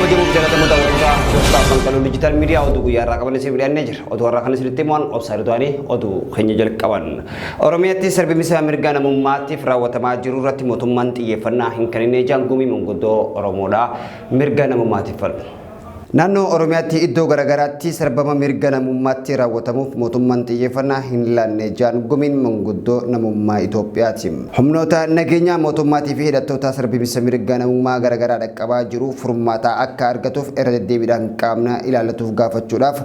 Kabajamuuf jaallatamoo daawwattoota hordoftoota Fanqaloo Digital Media, oduu guyyaa irraa qaban isin dhiyaannee jira. Oduu har'aa kan isinitti himuun obsaa ta'anii oduu keenya jalqaban. Oromiyaatti sarbimiinsa mirga namummaatiif raawwatamaa jiru irratti mootummaan xiyyeeffannaa hin kennine jaan gumii manguddoo Oromoodha mirga namummaatiif falmu. Naannoo Oromiyaatti iddoo garaagaraatti sarbama mirga namummaatti raawwatamuuf mootummaan xiyyeeffannaa hin laanne jaan gumiin manguddoo namummaa Itoophiyaati. Humnoota nageenyaa mootummaatii fi hidhattoota sarbimiinsa mirga namummaa garaagaraa dhaqqabaa jiru furmaata akka argatuuf irra deddeebiidhaan qaamna ilaallatuuf gaafachuudhaaf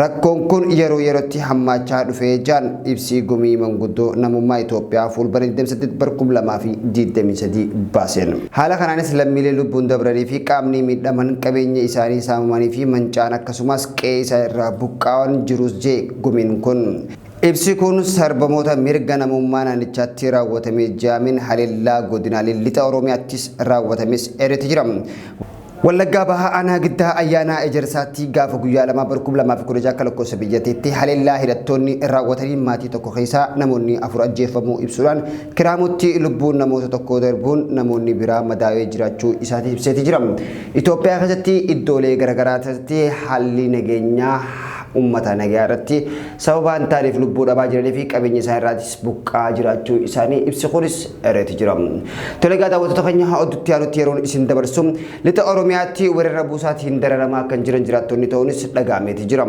rakkoon kun yeroo yerootti hammaachaa dhufee jaan ibsii gumii manguddoo namummaa Itoophiyaa Fulbaana 28 bara 2023 baaseen. Haala kanaanis lammiilee lubbuun dabranii fi qaamni miidhaman, qabeenya isaanii saamamanii fi manca'an, akkasumas qe'ee isaa irraa buqqa'an jirus jee gumiin kun. Ibsi kun sarbamoota mirga namummaa naannichaatti raawwatamee jaamin haleellaa godinaalee lixa Oromiyaattis raawwatames eeretti jira. Wallaggaa Bahaa Aanaa Giddaa Ayyaanaa Ejersaatti gaafa guyyaa 2 bara 2016 akka lakkoofsa biyyattiitti haleellaa hidhattoonni raawwatanii maatii tokko keessaa namoonni 4 ajjeefamuu ibsuudhaan, Kiraamutti lubbuun namoota tokkoo darbuun namoonni biraa madaa'ee jiraachuu isaati ibseeti jira. Itoophiyaa keessatti iddoolee garaagaraatti haalli nageenyaa uummata nagaa irratti sababa hin taaneef lubbuu dhabaa jiranii fi qabeenya isaan irraatis buqqaa jiraachuu isaanii ibsi kunis eereeti jira. Tole egaa daawwattoota keenya, oduutti aanutti yeroon isin dabarsu, lixa Oromiyaatti weerara buusaatiin dararamaa kan jiran jiraattonni ta'uunis dhaga'ameeti jira.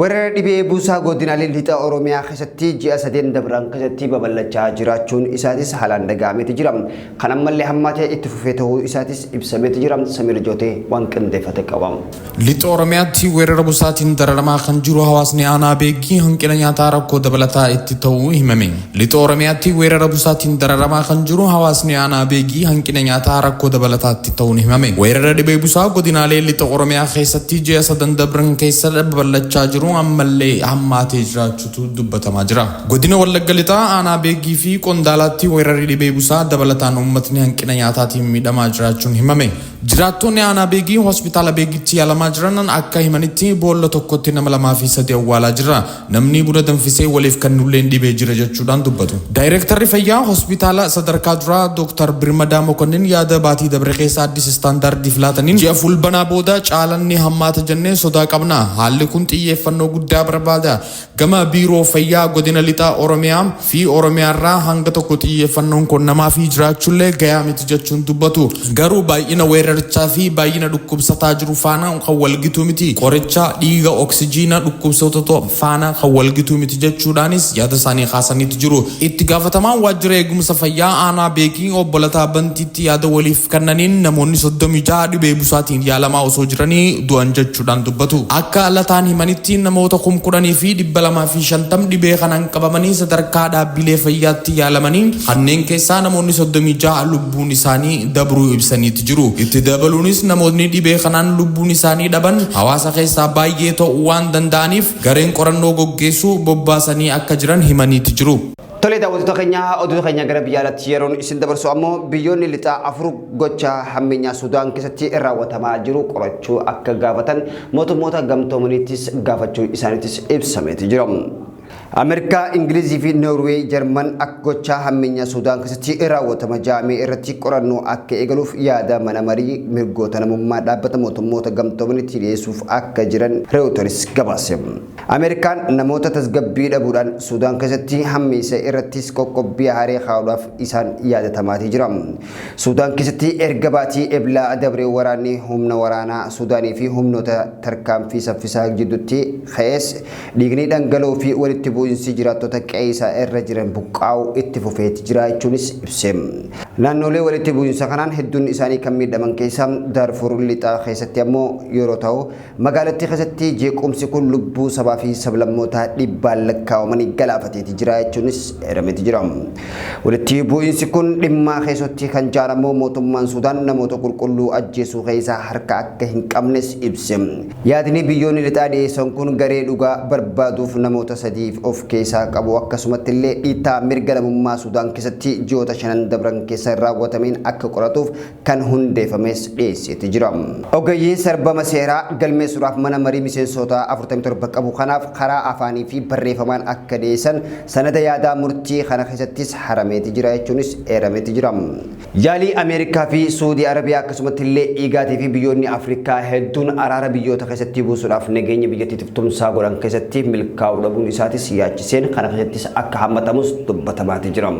Weerara dhibee buusaa godinaalee lixa Oromiyaa keessatti ji'a 3 dabran keessatti babal'achaa jiraachuun isaatis haalaan dhaga'ameeti jira. Kan ammallee hammaatee itti fufee ta'uu isaatis ibsameeti jira. Samiir Jootee waan qindeeffate qaba. Lixa Oromiyaatti weerara busaatiin dararamaa kan jiru hawaasni aanaa Beeggii hanqina nyaataa rakkoo dabalataa itti ta'uu himame. Lixa Oromiyaatti weerara busaatiin dararamaa kan jiru hawaasni aanaa Beegii hanqina nyaataa rakkoo dabalataa itti ta'uun himame. Weerara dhibee busaa godinaalee lixa Oromiyaa keessatti ji'a 3 dabran keessa babal'achaa jiru ammallee hammaatee jiraachuutu dubbatamaa jira. Godina Wallagga Lixaa aanaa Beegii fi Qondaalaatti weerarri dhibee busaa dabalataan uummatni hanqina nyaataatiin miidhamaa jiraachuun himame. Jiraattonni aanaa Beegii hospitaala Beegitti yaalamaa jiran akka himanitti, boolla tokkotti nama lamaa fi sadi awwaalaa jirra. Namni buna danfisee waliif kennulleen dhibee jira jechuudhaan dubbatu. Daayirektarri fayyaa hospitaala sadarkaa duraa Dooktar Birmadaa Mokonnin yaada baatii dabre keessa Addis Standardiif laataniin, ji'a Fulbanaa booda caalaan ni hammaata jennee sodaa qabna. Haalli kun xiyyeeffannoo guddaa barbaada. Gama Biiroo Fayyaa Godina Lixa Oromiyaa fi Oromiyaarraa hanga tokko xiyyeeffannoon kennamaafii jiraachuullee gayaa miti jechuun dubbatu. Garuu baay'ina weerarichaa fi baay'ina dhukkubsataa jiru faana kan walgituu miti. Qoricha, dhiiga, oksijiina dhukkubsattoota faana kan walgituu miti jechuudhaanis yaada isaanii kaasaniitu jiru. Itti gaafatamaan waajjira eegumsa fayyaa aanaa Beekii obbo Lataa Bantiitti yaada waliif kennaniin, namoonni 36 dhibee busaatiin yaalamaa osoo jiranii du'an jechuudhaan dubbatu. Akka Lataan himanitti, namoota 10,250 dhibee kanaan qabamanii sadarkaa dhaabbilee fayyaatti yaalamanii kanneen keessaa namoonni 36 lubbuun isaanii dabruu ibsaniiti jiru. Itti dabaluunis, namoonni dhibee kanaan lubbuun isaanii dhaban hawaasa keessaa baay'ee ta'uu waan danda'aniif gareen qorannoo gaggeessu bobbaasanii akka jiran himaniiti jiru. Tolee daawwattoota keenya, oduu keenya gara biyya alaatti yeroon isin dabarsu ammoo, biyyoonni lixaa 4 gocha hammeenyaa Sudaan keessatti raawwatamaa jiru qorachuu akka gaafatan mootummoota gamtoomaniittis gaafachuu isaaniitis ibsameeti jira. Ameerikaa, Ingilizii fi Noorweey Jarman akka gochaa hammeenyaa Sudaan keessatti raawwatama jaamee irratti qorannoo akka eegaluuf yaada mana marii mirgoota namummaa dhaabbata mootummoota gamtoomanitti dhiyeessuuf akka jiran Reuters gabaase. Ameerikaan namoota tasgabbii dhabuudhaan Sudaan keessatti hammeessa irrattis qoqqobbii haaree kaa'uudhaaf isaan yaadatamaatii jira. Sudaan keessatti erga baatii Eblaa dabree waraanni humna waraanaa Sudaanii fi humnoota tarkaanfii saffisaa jidduutti ka'es dhiigni dhangala'uu fi walitti bu'insi jiraattota qe'ee isaa irra jiran buqqaa'uu itti fufeeti jira jechuunis ibse. Naannolee walitti bu'insa kanaan hedduun isaanii kan miidhaman keessaa Daarfur lixaa keessatti ammoo yeroo ta'u, magaalattii keessatti jeequmsi kun lubbuu sabaa fi sablammootaa dhibbaan lakkaa'amanii galaafateeti jira jechuunis eerameeti jira. Walitti bu'insi kun dhimma keessatti kan jaalamoo mootummaan Sudaan namoota qulqulluu ajjeesuu keessaa harka akka hin qabnes ibse. Yaadni biyyoonni lixaa dhiyeessan kun garee dhugaa barbaaduuf namoota 3 of keessaa qabu, akkasumatti illee dhiittaa mirga namummaa Sudaan keessatti ji'oota 5 dabran keessa raawwatameen akka qoratuuf kan hundeeffames dhiyeesseeti jira. Ogeeyyiin sarbama seeraa galmeessuudhaaf mana marii miseensota 47 qabu kana kanaaf karaa afaanii fi barreeffamaan akka dhiyeessan sanada yaadaa murtii kana keessattis harameeti jira jechuunis eerameeti jira. Yaalii Ameerikaa fi Suudii Arabiyaa akkasumatti illee Igaatii fi biyyoonni Afrikaa hedduun araara biyyoota keessatti buusuudhaaf nageenya biyyattiitiif tumsaa godhan keessatti milkaa'uu dhabuun isaatis yaachiseen kana keessattis akka hammatamus dubbatamaati jira.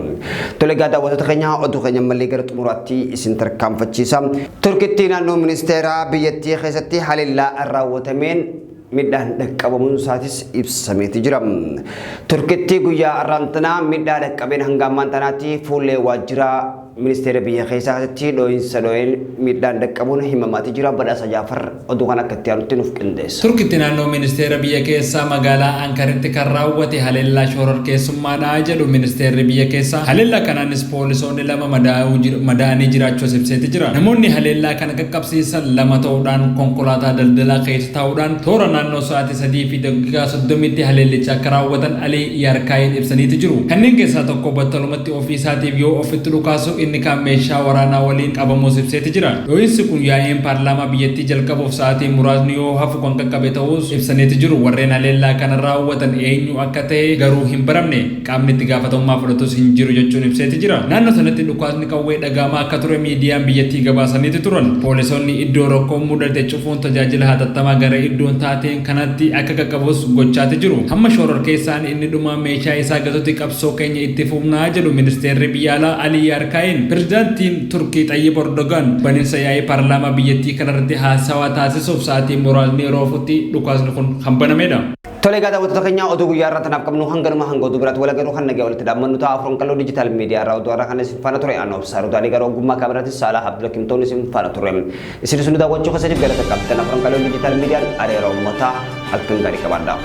Tole egaa daawwattoota keenya oduu keenya ammallee gara xumuraatti isin tarkaanfachiisa. Turkitti naannoo ministeera biyyattii keessatti haleellaa raawwatameen miidhaan dhaqqabamuun isaatis ibsameeti jira. Turkitti guyyaa har'aan tanaa miidhaa dhaqqabeen hanga ammaan tanaatti fuullee waajjira ministeera biyya keessaa keessatti dhoohinsa dhooheen miidhaan dhaqqabuun himamaati jira. Badhaasa Jaafar oduu kan akka itti aanutti nuuf qindeessa. Turkitti naannoo ministeera biyya keessaa magaalaa Ankaritti kan raawwate haleellaa shororkeessummaadha jedhu ministeerri biyya keessaa. Haleellaa kanaanis poolisoonni 2 madaa'anii jiraachuus ibseeti jira. Namoonni haleellaa kana qaqqabsiisan 2 ta'uudhaan konkolaataa daldalaa keessa taa'uudhaan toora naannoo sa'aatii 3:30tti haleellicha akka raawwatan Alii Yaarkaayiin ibsaniiti jiru. Kanneen keessaa tokko battalumatti ofii isaatiif yoo ofitti dhukaasu inni kaan meeshaa waraanaa waliin qabamuus ibseeti jira. Dho'iinsi kun yaa'iin paarlaamaa biyyattii jalqabuuf sa'aatiin muraasni yoo hafu kan qaqqabe ta'uus ibsaniiti jiru. Warreen haleellaa kana raawwatan eenyu akka ta'e garuu hin baramne. Qaamni itti gaafatamummaa fudhatus hin jiru jechuun ibseeti jira. Naannoo sanatti dhukaasni qawwee dhaga'amaa akka ture miidiyaan biyyattii gabaasaniiti turan. Poolisoonni iddoo rakkoon mudate cufuun tajaajila hatattamaa gara iddoon taateen kanatti akka qaqqabus gochaati jiru. Hamma shororkeessaan inni dhumaa meeshaa isaa gatutti qabsoo keenya itti fufna jedhu ministeerri biyya alaa Alii Yaarkaayin. Pirezidaantiin Turkii Xayyib Erdogaan baninsa yaa'ii paarlaamaa biyyattii kanarratti haasawaa taasisuuf sa'aatii muraasni yeroo hafutti dhukaasni kun kan banamedha. Tole egaa daawwattoota keenya oduu guyyaa irraa tanaaf qabnu hanganuma hanga oduu biraatti wal agarru kan nagaa walitti dhaammannu ta'a Afran Qalloo Digital Media irraa oduu har'a kana isin faana ture Anoo Obsaa Rudaalii gara ogummaa kaameraatti Saalaa Abdulhakim ta'uun isin faana ture. Isinis nu daawwachuu keessaniif galata qabdan Afran Qalloo Digital Mediaan areera uummataa halkan gaarii qabaadhaa.